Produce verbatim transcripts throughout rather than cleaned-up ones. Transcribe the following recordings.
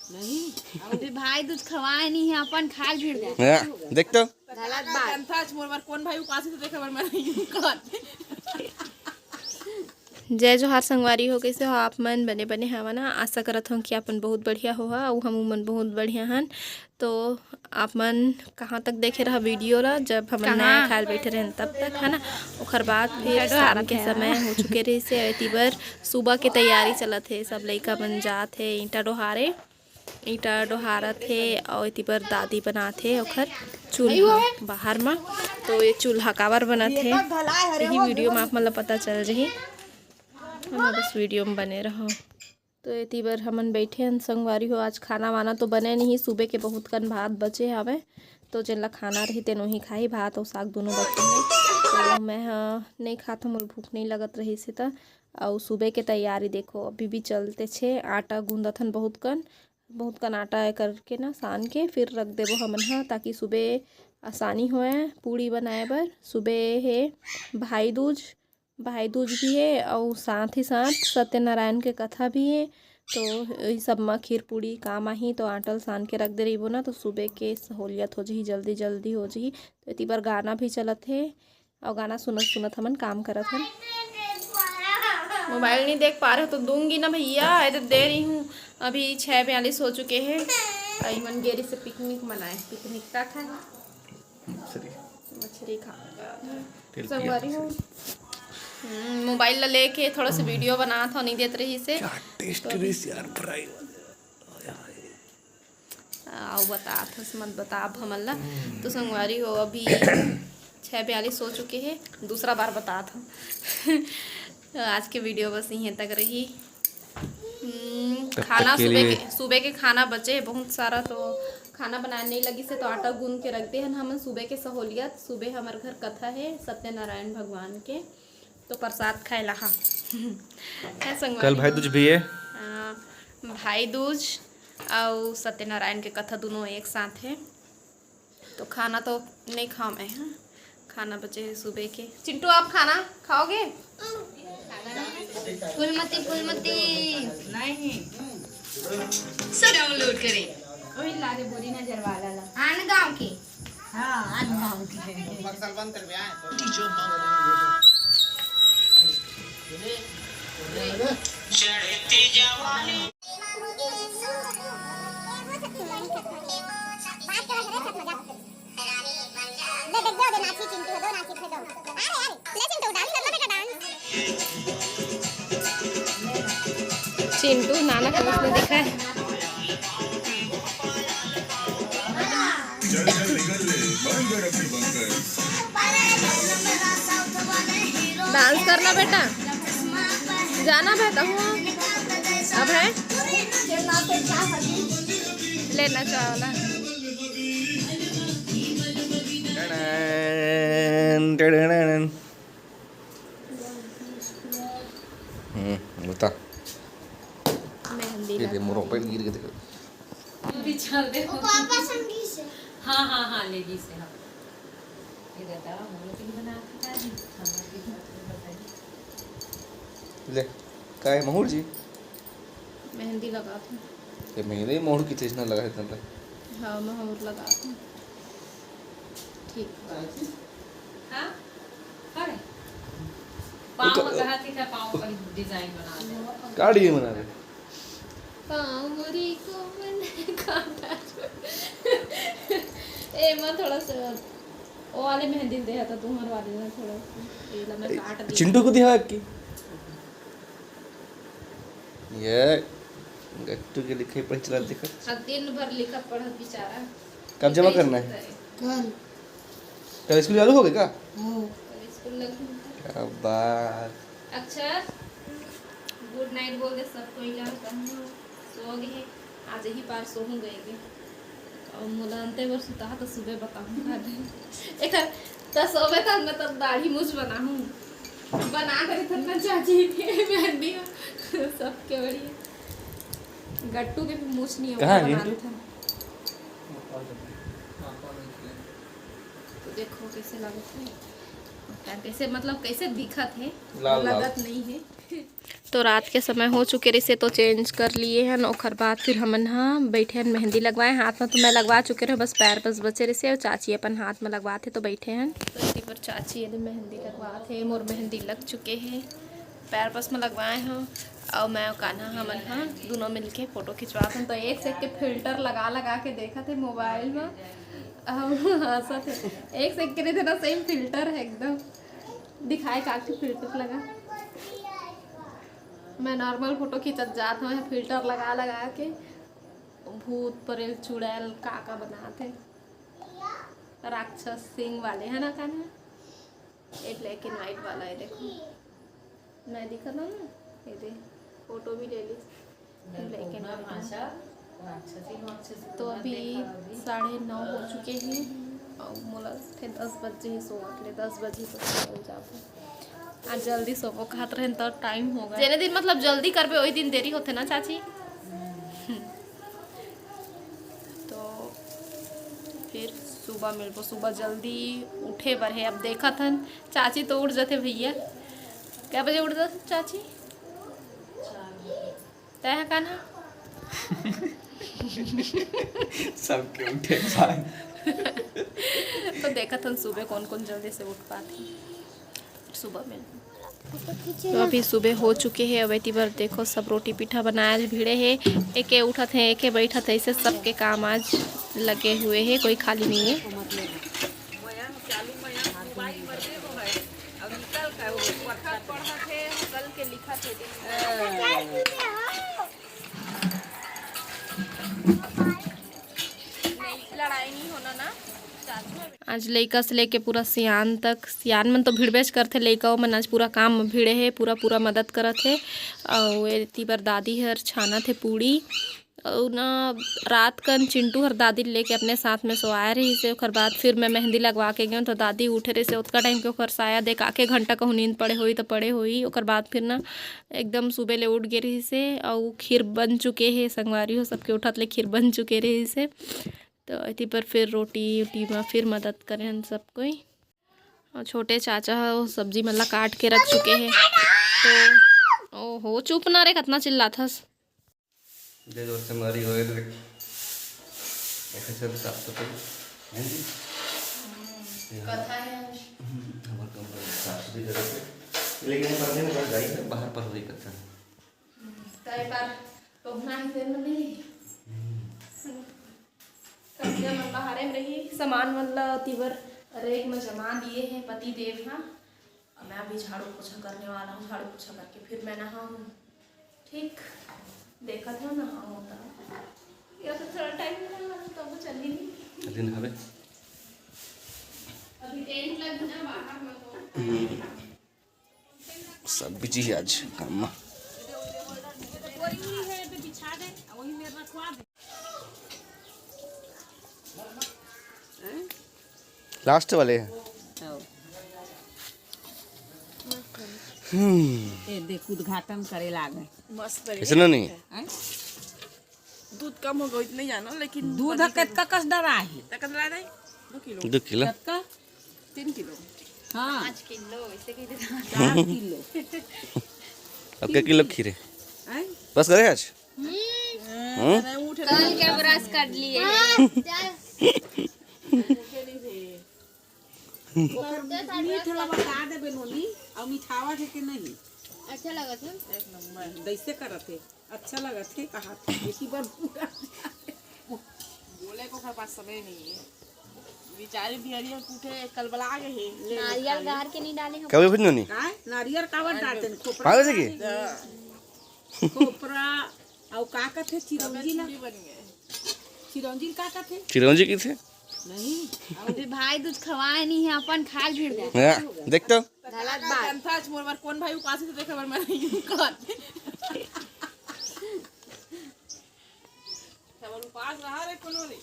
अभी भाई दूज खवाए नहीं है, अपन खाए भिड़ जाए। हाँ, देख तो। गलत बात। कौन भाई उपास तो देखे बर मैं नहीं हूँ, कौन? जय जोहार संगवारी हो, कइसे हो आप मन? बने बने हवा ना? आशा करत हूँ कि आप मन बहुत बढ़िया होहा, अउ हम मन बहुत बढ़िया हन। तो आप मन कहाँ तक देखे रहा वीडियो ला, जब हमन नया खाए ल बैठे रहन तब तक, है ना। ओकर बाद फिर शाम के समय हो चुके रहिस हे, एती बर सुबह के तैयारी चलत हे, सब लइका मन जात हे ईंटा डोहारे। ईंटा डोहारत हे अउ एती बर दादी बनात हे ओखर चूल्हा बाहर म। तो ये चूल्हा काबर बनत हे, यही वीडियो म आप मन ल पता चल जही। हम बस वीडियो म बने रहो। तो एती बर हमन बैठे हन संगवारी हो। आज खाना वाना तो बने नहीं, सुबह के बहुत कन भात बचे हवे, तो जेन ला खाना रही तेन उही खाही। भात अउ साग दोनों बचे हे, तो मैं ह नहीं खात हूँ, मोर भूख नहीं लगत रहिस हे त। अउ सुबह के तैयारी देखो, अभी भी चलते छे। आटा गूंदत हन बहुत कन, बहुत कन आटा ए करके ना सान के फिर रख देबो हमन ह, ताकि सुबह आसानी होए पूड़ी बनाए बर। सुबह हे भाई दूज, भाई दूज भी हे अउ साथ ही साथ सत्यनारायण के कथा भी हे। तो ये सब म खीर पूड़ी काम आही, तो आटा ल सान के रख दे रहिबो ना, तो सुबह के सहूलियत हो जही, जल्दी जल्दी हो जही। तो एती बर गाना भी चलत हे। अउ गाना सुनत सुनत हमन काम करत हन। मोबाइल नहीं देख पा रहे हो तो दूंगी ना भैया, ये तो दे रही हूँ। अभी छः बयालीस हो चुके हैं। अई मन गेरी से पिकनिक मनाए, पिकनिक का खाए? मछली। मछली खा। तेल पिया संगवारी हो। मछली। हम्म, मोबाइल ला लेके थोड़ा सा वीडियो बनात हो, नहीं देत रही से। क्या टेस्ट तो रही यार, फ्राई। आओ, बतात हस, मत बताब हमन ला। तो संगवारी हो, अभी छः बयालीस हो चुके हैं, दूसरा बार बतात हूँ। तो आज के वीडियो बस यहीं तक रही। हम्म, तब तक खाना के सुबह लिए के, सुबह के खाना बचे है बहुत सारा, तो खाना बनाए नहीं लगी से, तो आटा गूंद के रख दे हन हमन। सुबह के सहूलियत, सुबह हमर घर कथा है सत्यनारायण भगवान के, तो प्रसाद खाए ला हा। है संगवारी कल भाई हो। दूज भी है। हाँ, भाई दूज अउ सत्यनारायण के कथा दोनों एक साथ है, तो खाना तो नहीं खाओ मैं, हाँ, खाना बचे है सुबह के। चिंटू, आप खाना खाओगे? फूलमती, फूलमती। नहीं। सब डाउनलोड करें। वही लागे बोरी नजर वाला ला। आन गांव के। हाँ, आन गांव के। ले, देख दो, दो नाची चिंटू, दो नाची, दो। अरे, अरे, ले चिंटू, डांस कर लो बेटा, डांस। चिंटू नाना कलश में दिखा है। डांस करना बेटा, जाना बेटा हूँ। अब है लेना चावला। टड़न, टड़न। हम्म, बता। मेहंदी ये दे, लगा। मोर मोबाइल गिर गए, देखो। अभी चल दे। वो पापा संगी से। हाँ, हाँ, हाँ, लेगी से, हाँ। ये दादा, हम लोग के लिए बना के खा रही, खाना भी खा के बताइए। ले, का है, महुर जी? मेहंदी लगात हूँ। ये मेहंदी महुर की चीज ना लगा है तंता। हाँ, महुर लगात हूँ। ठीक। हाँ? हाय। पाँव ओका-, कहा थी क्या, पाँव का डिजाइन बना दे। का डिजाइन बना दे? पाँव मोरी कोमल कांटा। ए, मैं थोड़ा सा वो वाले मेहंदी दे था, तुम्हारे वाले में थोड़ा सा। ये ला मैं ए, काट दी। चिंटू को दिखा की। ये गट्टू के लिखे पढ़े चला देखत। अब दिन भर लिखत पढ़त बेचारा। कब जमा करना है? कल। कल स्कूल चालू हो गए का? हाँ। कल स्कूल लग गई। क्या बात। अक्षर, गुड नाइट बोल दे सब कोई ला, कहूँ सो गए हैं। आज ही पार सोहूँ गए के। अउ मोला अंते बर सुता तो सुबह बताहूँ का दे। एकर त सोबे त मैं तब दाढ़ी मूछ बनाहूँ। बना दे त मैं चाची के मेहंदी हो। सबके बढ़िया। गट्टू के भी मूछ नहीं कहाँ होगा है बना रिंकू? देता। तो देखो कैसे लगत है। कैसे मतलब कैसे दिखत है? लाल, लाल। लगत नहीं है। तो रात के समय हो चुके रहिसे, तो चेंज कर लिए हन। ओखर बाद फिर हमन ह बैठे हन मेहंदी लगवाए। हाथ में तो मैं लगवा चुके रहे, बस पैर बस बचे रहिसे, अउ चाची अपन हाथ में लगवात हे, तो बैठे हन। तो एती बर चाची एदे मेहंदी लगवात हे, मोर मेहंदी लग चुके हे, पैर बस में लगवाए हन। अउ मैं अउ कान्हा हमन ह दोनों मिलके फोटो खिंचवात हन। तो एक से एक के फिल्टर लगा लगा के देखत हे मोबाइल में, अउ हंसत हे। एक से एक के रहिथे ना, सेम फिल्टर है एकदम। दिखाए का फिल्टर लगा। मैं नॉर्मल फोटो खींचत जात हूँ, फिल्टर लगा लगा के भूत, परेल, चुड़ैल, का का बनात हे, राक्षस सिंह वाले, है ना कान्हा? ये ब्लैक एंड व्हाइट वाला है, देखो, नहीं दिखत ना, ये दे, फोटो भी ले ली। Black and white. तो अभी साढ़े नौ हो चुके हैं और मोला थे दस बजे ही सोवत ले, दस बजे तो सो जाबो। आज जल्दी सोबो कहत रहेन तो टाइम हो गया। जेने दिन मतलब जल्दी करबे वही दिन देरी होथे ना चाची। तो फिर सुबह मिलबो, सुबह जल्दी उठे बर है। अब देखत हन, चाची तो उठ जथे भैया। क्या बजे उठ जथे चाची? तय ह कान्हा? सबके उठे पाए। तो देखत हन सुबह कौन कौन जल्दी से उठ पाथे। सुबह में तो अभी सुबह हो चुके हे। अब एती बर देखो, सब रोटी पीठा बनाए आज भिड़े हे, एके उठत हे, एके बैठत हे, ऐसे सबके काम आज लगे हुए हे, कोई खाली नहीं है। आज लइका से लेके पूरा सियान तक, सियान मन तो भिड़बेच करथे, लइका मन आज पूरा काम में भिड़े हे, पूरा पूरा मदद करत हे। अउ एती बर दादी हर छानत हे पूड़ी। अउ ना, रात कन चिंटू हर दादी ल लेके अपने साथ में सोवाए रहिस हे। ओकर बाद फिर मैं मेहंदी लगवा के गेंव, तो दादी उठे रहिस हे। ओतका टाइम के ओकर शायद एक आके घंटा कहूँ नींद पड़े होई, तो पड़े होई। ओकर बाद फिर ना एकदम सुबह ले उठ गे रहिस हे, अउ खीर बन चुके हे। संगवारी हो, सबके उठत ले खीर बन चुके रहिस हे। तो एती पर फिर रोटी उटी में फिर मदद करे हन सब कोई। और छोटे चाचा ह वो सब्जी मन ला काट के रख चुके हे। तो ओहो, चुप ना रे, कतना चिल्लाथस। दे दो संगवारी हो, देख। देखा चल साफ सफाई। हैं जी? कथा है आज। हम्म, हमारे कमरा में साफ सफाई करे थे। लेकिन हम पर्दे में बस जाई थे, बाहर पर हो रही कथा। हम्म, तो एक बार पहुना ही देर में नहीं। हम्म। कपड़ा मन बाहरे में रही, सामान मन ला तिबर रैक में जमा दिए हैं पति देव हा। अब मैं अभी झाड़ू पोछा करने वाला हूँ, झाड़ू पोछा करके फिर मैं नहाऊँ। ठीक, देखत हो नहाऊँ तब। या तो थोड़ा टाइम मिला, तो वो चली नहीं। अभी नहावे। अभी टेंट लग ना बाहर में तो। सब बिजी हे आज काम में। लास्ट वाले हैं। हम्म। ये देख, उद्घाटन करे लागे। मस्त है। ऐसे ना नहीं। हैं? दूध कम हो गया, इतना ही जानो, लेकिन दूध कतका कस डरा है? कतका डरा है? दो किलो। दो किलो। कतका? तीन किलो। हाँ। पाँच किलो, ऐसे कह देता। चार किलो। अब क्या किलो खीरे? हैं? बस करे आज? हम्म। हम्म? कल के ब्रश कर लिए। हाँ, जा। ओकर मीठ ला बता देबे नोनी, अउ मिठावा थे के नहीं। अच्छा लगत हे। एक नंबर। दैसे करत हे, अच्छा लगत हे, कहा थे, एक ही बार पूरा। बोले को ओकर पास समय नहीं है। बेचारे बिहरिया उठे, कलबला गए हे। ले, नारियल खा ले। गार के नहीं डाले हम। कभी भी नोनी? काय? नारियल काबर डालते हैं? खोपरा पागल है की? डाले हैं। खोपरा, अउ का कथे चिरौंजी ला? चूड़ी बन गए। चिरौंजी का कथे? चिरौंजी की थे? नहीं। अरे भाई, दूध खवाए नहीं है, अपन खाए भिड़ गए। हाँ, देख तो। गलत बात। कंथा आज मोर बार कौन भाई उपास है तो देखे बार मैं नहीं कहत। क्या बोल उपास रहा रे कोनो रे?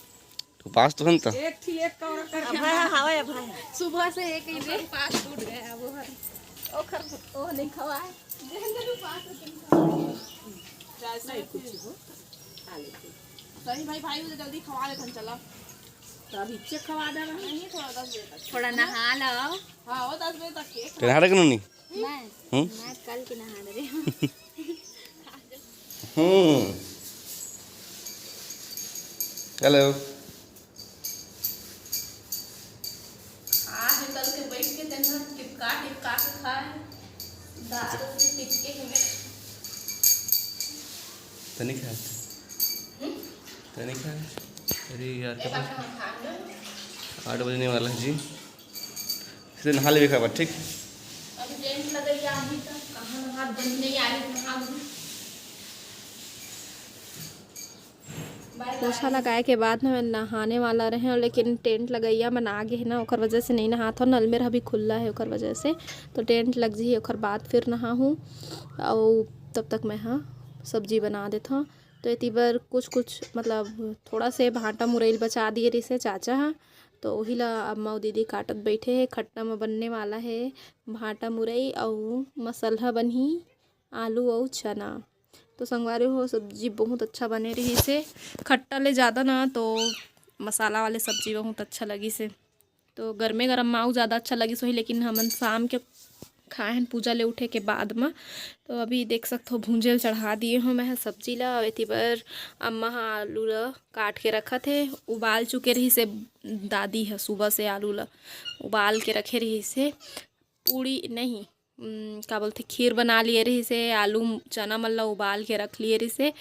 उपास तो हन त। एक थी एक कौड़ा करके अब है, हवा है भाई। सुबह से एक ही दे। उपास टूट गया वो हर। ओखर, ओ नहीं खवाए। जेहन दिन उपास है, तेहन खवाए। चाय से नहीं कुछ हो। खा लेते। सही भाई, भाई, उधर जल्दी खवा लेते हैं, चला। तो अभी चेक खवा दे रहा हूँ। नहीं, थोड़ा दस बजे तक। थोड़ा नहा लो। हाँ, वो दस बजे तक के। तेरे हारे कनो नहीं? मैं हम्म? मैं कल की नहा रही हूँ। हम्म। हेलो। आज कल के बैठ के तेना टिपका टिपका के खाए, दांत से टिपके हुए। तनी खा। तनी खा। अरे यार, एक कब बार हम खा लो। आठ बजने वाला है जी। इसलिए नहा लेवे का बाद, ठीक। अभी टेंट लगैया आही त कहाँ नहा, बंद नहीं आ रही, नहा लूँ। बाय बाय। पोछा लगाए के बाद ना मैं नहाने वाला रहे हूँ, लेकिन टेंट लगैया मन आ गे हे ना, ओकर वजह से नहीं नहात हूँ। नल मेर अभी खुल्ला है, ओकर वजह से तो टेंट लग जही, ओकर बाद फिर नहाहूँ। अउ तब तक मैं हा सब्जी बना देत हूँ। तो एती बर कुछ कुछ मतलब थोड़ा से भांटा मुरई ल बचा दिए रहिसे चाचा हा, तो वही ला अम्मा अउ दीदी काटत बैठे हे। खट्टा में बनने वाला है भांटा मुरई अउ मसलहा बनही आलू अउ चना। तो संगवारी हो, सब्जी बहुत अच्छा बने रहिसे। खट्टा ले ज़्यादा ना तो मसाला वाले सब्जी बहुत अच्छा लगिसे। तो गरमे गरम माऊ ज़्यादा अच्छा लगिस होही, लेकिन हमन शाम के खाए हन पूजा ले उठे के बाद म। तो अभी देख सकथो, भूंजे ल चढ़ा दिए हो मैं ह सब्जी ला। अउ एती बर अम्मा ह आलू ला काट के रखत हे, उबाल चुके रहिसे दादी ह सुबह से आलू ला उबाल के रखे रहिसे। पूड़ी नहीं, उम, का बोलथे, खीर बना लिए रहिसे, आलू चना मन ला उबाल के रख लिए रहिसे।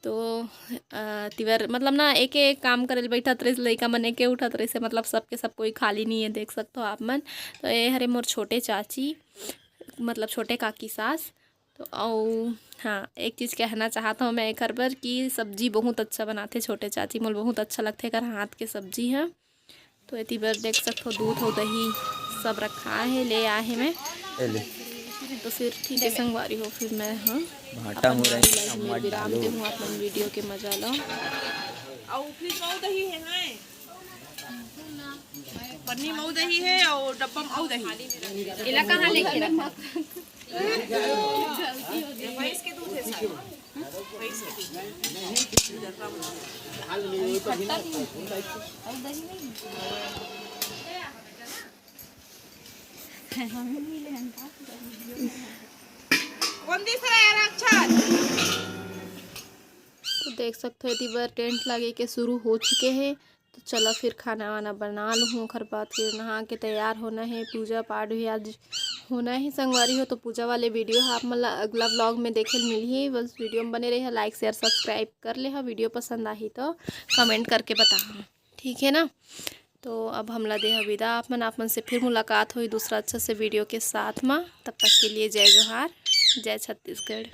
तो अ, तिबर मतलब ना एक एक काम करे ल बैठत रहिस, लइका मन एके उठत रहिसे, मतलब सबके सब कोई खाली नहीं है, देख सकते हो आप मन। तो ये हरे मोर छोटे चाची, मतलब छोटे काकी सास। तो अउ हाँ, एक चीज़ कहना चाहत हूँ मैं एकर बर कि सब्जी बहुत अच्छा बनाथे छोटे चाची मोल, बहुत अच्छा लगथे एकर हाथ के सब्जी ह। तो एती बर देख सकथो, दूध अउ दही सब रखा हे, ले आए हे मैं। ए ले। तो फिर ठीक है संगवारी हो, फिर मैं हाँ भांटा मुरई मैं विराम दे हूँ, आप मन वीडियो के मजा लो। अउ फ्रिज में दही है ना, पन्नी में दही है और डब्बा में दही। इला कहाँ लेके रखा? भैंस के दूध है सारा। भैंस के दूध। कौन दिस रहा है अक्षर? तो देख सकते हो, एती बर टेंट लगे के शुरू हो चुके हैं। तो चलो फिर खाना वाना बना लूँ, ओखर बाद फिर नहा के तैयार होना है। पूजा पाठ भी आज होना है संगवारी हो। तो पूजा वाले वीडियो ह आप मन ला अगला व्लॉग में देखे ल मिलही। बस वीडियो में बने रहिए, लाइक शेयर सब्सक्राइब कर ले हा। वीडियो पसंद आही तो कमेंट करके बताहा, ठीक है ना। तो अब हमला देहा विदा, आप मन आप मन से फिर मुलाकात होही दूसरा अच्छा से वीडियो के साथ मा। तब तक के लिए जय जोहार, जय छत्तीसगढ़।